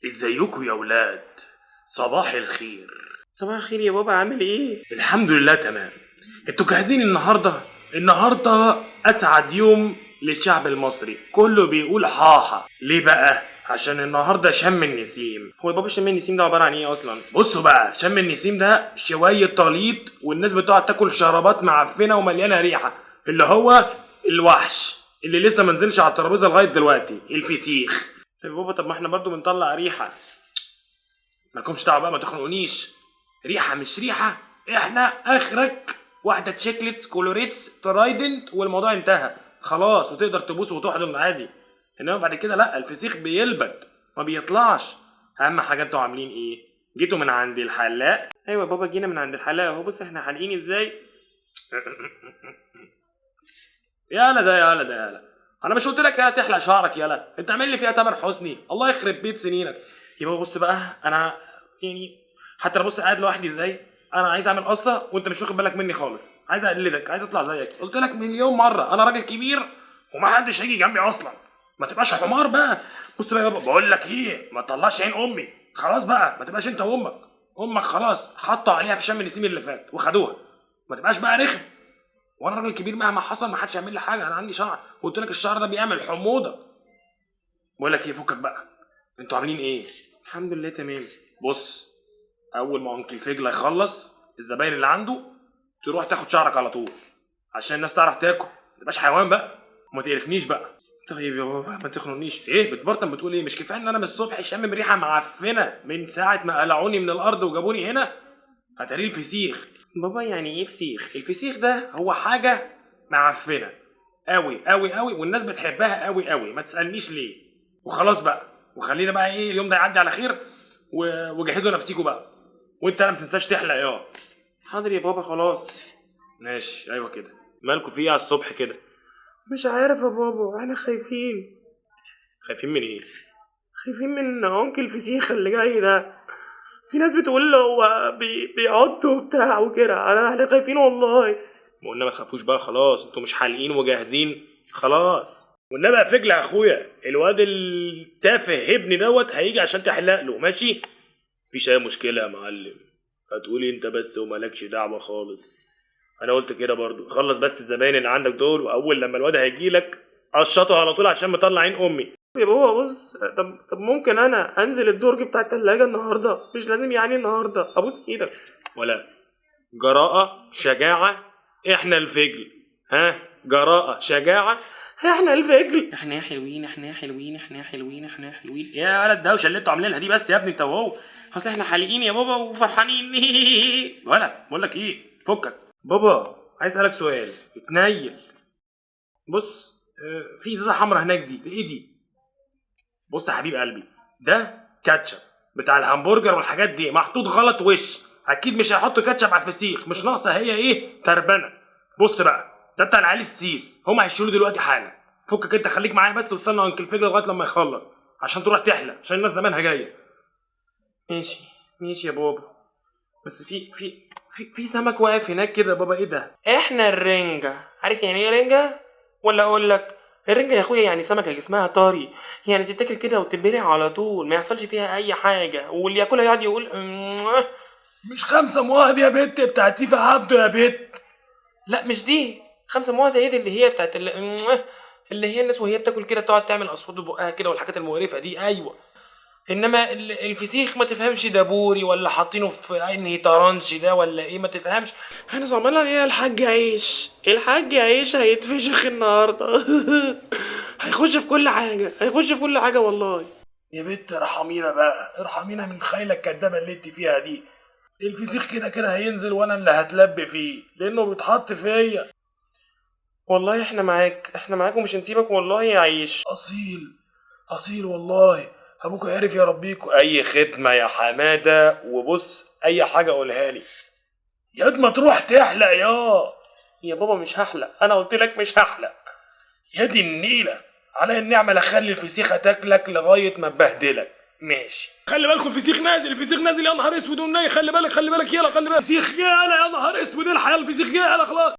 ازيكم يا ولاد؟ صباح الخير. صباح الخير يا بابا، عامل ايه؟ الحمد لله تمام. انتوا جاهزين النهارده؟ النهارده اسعد يوم للشعب المصري، كله بيقول حاحة. ليه بقى؟ عشان النهارده شم النسيم. هو بابا شم النسيم ده عبارة عن ايه اصلا؟ بصوا بقى، شم النسيم ده شوية طليط والناس بتقعد تاكل شرابات معفنة ومليانة ريحة، اللي هو الوحش اللي لسه منزلش على الترابيزة لغاية دلوقتي، الفسيخ. طب يا بابا، طب ما احنا برضو بنطلع ريحه. مالكمش دعوه بقى، ما تخنقونيش. ريحه مش ريحه، احنا اخرك واحدة Chiclets كولوريتس Trident والموضوع انتهى خلاص، وتقدر تبوس وتحضن عادي. انما بعد كده لا، الفسيخ بيلبد ما بيطلعش. اهم حاجة انتوا عاملين ايه؟ جيتوا من عند الحلاق؟ ايوه يا بابا، جينا من عند الحلاق اهو. بص احنا حالقين ازاي. يالا ده يالا ده يالا، انا مش قلت لك يالا تحلق شعرك؟ يالا انت عامل لي فيها تامر حسني، الله يخرب بيت سنينك. يا بابا بص بقى، انا يعني حتى انا بص قاعد لوحدي ازاي، انا عايز اعمل قصة وانت مش واخد بالك مني خالص، عايز اقلدك، عايز اطلع زيك. قلت لك مليون مرة انا راجل كبير ومحدش هيجي جنبي اصلا، ما تبقاش حمار بقى. بص بقى يا بابا، بقول لك ايه، ما تطلعش عين امي خلاص بقى، ما تبقاش انت وامك. امك خلاص حطوا عليها في شم النسيم اللي فات وخدوها، ما تبقاش بقى رخم. وانا راجل كبير مهما حصل ما حدش يعمل لي حاجة، انا عندي شعر وقلت لك الشعر ده بيعمل حموضه. بقول لك ايه، فكك بقى، انتوا عاملين ايه؟ الحمد لله تمام. بص، اول ما انكل فجله يخلص الزباين اللي عنده تروح تاخد شعرك على طول عشان الناس تعرف تاكل، ما تبقاش حيوان بقى وما تقرفنيش بقى. طيب يا بابا ما تخنقنيش. ايه بتبرطم بتقول ايه؟ مش كفاية ان انا من الصبح شامم ريحه معفنه من ساعة ما قلعوني من الارض وجابوني هنا؟ هتاريه الفسيخ. بابا يعني ايه فسيخ؟ الفسيخ ده هو حاجة معفنه قوي قوي قوي والناس بتحبها قوي قوي، ما تسالنيش ليه. وخلاص بقى، وخلينا بقى ايه اليوم ده يعدي على خير وجهزوا نفسيكوا بقى. وانت ما تنساش تحلق يا حاضر يا بابا خلاص. ماشي. ايوه كده، مالكوا في ايه على الصبح كده؟ مش عارف يا بابا، احنا خايفين. خايفين من ايه؟ خايفين من uncle فسيخ اللي جاي ده، في ناس بتقول له هو بيعض وبتاع وكده، احنا خايفين والله. ما قلنا ما تخافوش بقى خلاص، انتوا مش حالقين وجاهزين خلاص. والنبي يا فجل يا اخويا، الواد التافه ابني دوت هيجي عشان تحلق له، ماشي؟ مفيش اي مشكلة يا معلم، هتقولي انت بس ومالكش دعوه خالص. انا قلت كده برضو، خلص بس الزباين اللي عندك دول، واول لما الواد هيجي لك قشطه على طول عشان مطلع عين امي. يا بابا بص، طب ممكن انا انزل الدرج بتاع التلاجة النهارده؟ مش لازم يعني النهارده، ابوس ايدك. ولا جراءه شجاعة، احنا الفجل. ها، جراءه شجاعة، احنا الفجل. احنا يا حلوين، احنا يا حلوين، احنا يا حلوين، احنا يا حلوين. يا ولد الدوشة اللي انتوا عاملينها دي بس يا ابني انت وهو. اصل احنا حالقين يا بابا وفرحانين. ولا بقول لك ايه، فكك. بابا عايز اسالك سؤال. اتنيل. بص، في ازازة حمراء هناك دي، ايه دي؟ بص يا حبيب قلبي، ده كاتشب بتاع الهمبرجر والحاجات دي، محطوط غلط وش، اكيد مش هيحطوا كاتشب على الفسيخ، مش ناقصه هي ايه تربنه. بص بقى، ده بتاع العيال السيس، هم هيشيلوه دلوقتي حالا. فكك انت، خليك معايا بس واستنى uncle فجل لغاية لما يخلص عشان تروح تحلق، عشان الناس زمانها جاية. ماشي ماشي يا بابا، بس في في في في سمك واقف هناك كده يا بابا، ايه ده؟ احنا الرنجة. عارف يعني ايه رنجة؟ ولا اقول لك الرنجة يا اخويا يعني سمكة جسمها طري، يعني تتاكل كده وتتبلع على طول، ما يحصلش فيها اي حاجة، واللي ياكلها يقعد يقول مش 5 مواهب يا بت بتاعت تيفا عبده يا بت. لا مش دي 5 مواهب، هي دي اللي هي بتاعت اللي هي الناس وهي بتاكل كده تقعد تعمل اصوات ببقها كده والحاجات المقرفة دي. ايوه، انما الفسيخ ما تفهمش ده بوري ولا حاطينه في انهي طرنش ده ولا ايه، ما تفهمش. انا زعلان عليه يا الحاج عيش، الحاج عيش هيتفشخ النهارده. هيخش في كل حاجة، هيخش في كل حاجة والله. يا بت ارحمينا بقى، ارحمينا من خيلك الكدابه اللي انت فيها دي. الفسيخ كده كده هينزل وانا اللي هتلب فيه لانه بيتحط فيا. والله احنا معاك، احنا معاك ومش هنسيبك والله يا عيش. اصيل اصيل والله، ابوك عرف يربيكوا. اي خدمة يا حمادة، وبص اي حاجة قولها لي. يا ما تروح تحلق يا بابا مش هحلق، انا قلت لك مش هحلق. يا دي النيله، على النعمة لا اخلي الفسيخه تاكلك لغاية ما تبهدلك. ماشي، خلي بالكم الفسيخ نازل، الفسيخ نازل يا نهار اسود والناي، خلي بالك خلي بالك يلا خلي بالك، الفسيخ يلا يا نهار اسود، الحق الفسيخ يلا خلاص.